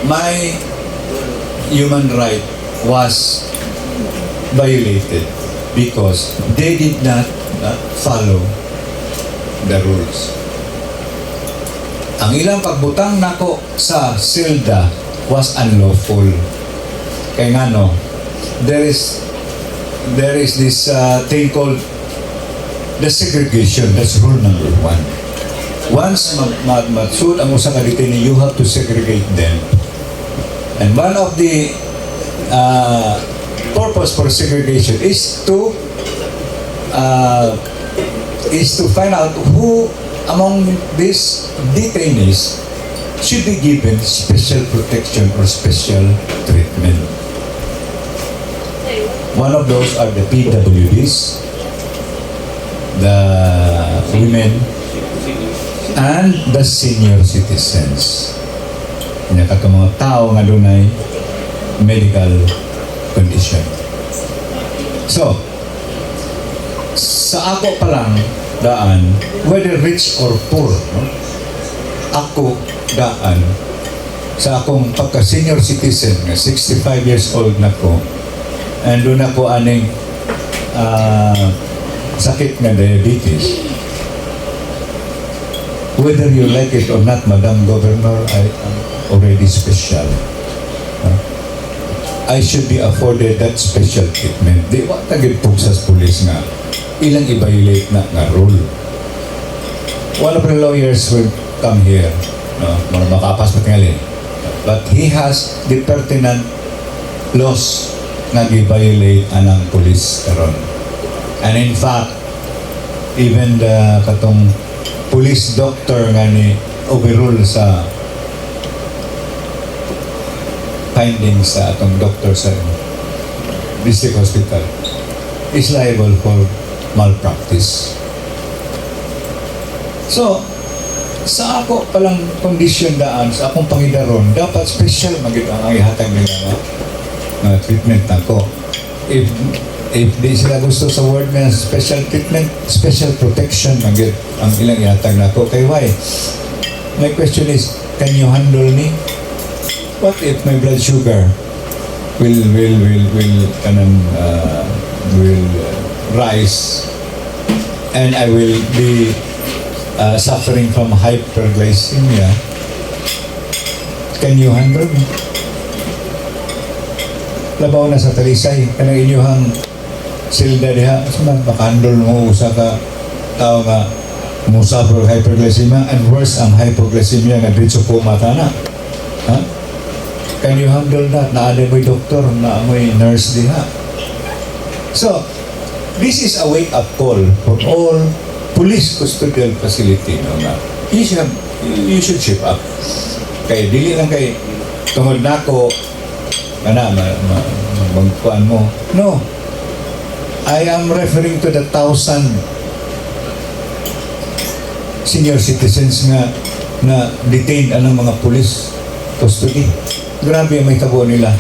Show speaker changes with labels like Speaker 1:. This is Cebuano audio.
Speaker 1: My human right was violated because they did not follow the rules. Ang ilang pagbutang nako sa silda was unlawful. Kay ngano, there is this thing called the segregation. That's rule number one. Once magsud ang usa ka detainee, you have to segregate them. And one of the purpose for segregation is to find out who among these detainees should be given special protection or special treatment. One of those are the PWDs, the women, and the senior citizens. Nya katong mga tao nga dunay medical condition. So, sa ako pa lang daan, whether rich or poor, no? Ako daan, sa akong pagka senior citizen, nga 65 years old na ko, and duna ko aning sakit nga diabetes, whether you like it or not, Madam Governor, I am already special. No? I should be afforded that special treatment. Di wa ta gyud sa police nga ilang i-violate na nga rule. One of the lawyers will come here, no? Mga makapas pa tingali. But he has the pertinent laws nga gi-violate anang police karon. And in fact, even the katong police doctor nga ni overrule sa findings sa atong doctor sa district hospital is liable for malpractice. So, sa ako palang kondisyon daan, sa akong pangidaron, dapat special man gyud ang ihatag nila nga treatment nako. If di sila gusto sa word nga special treatment, special protection man gyud ang ilang ihatag nako. Kay why? My question is, can you handle me? What if my blood sugar will kanang will rise and I will be suffering from hyperglycemia? Can you handle me? Labaw na sa Talisay, kanang inyuhang silda diha, so man, makahandle mo usa ka tao nga mo-suffer og hyperglycemia, and worse ang hypoglycemia nga diretso coma ta na. Ha? Can you handle that? Naa mo'y doktor, naa mo'y nurse diha. So, this is a wake-up call for all police custodial facility, no, nga you should shape up. Kay dili lang kay tungod nako ana ma, magkuan mo. No. I am referring to the thousand senior citizens nga na detained anang mga police custody. Grabe ang mahitabo nila.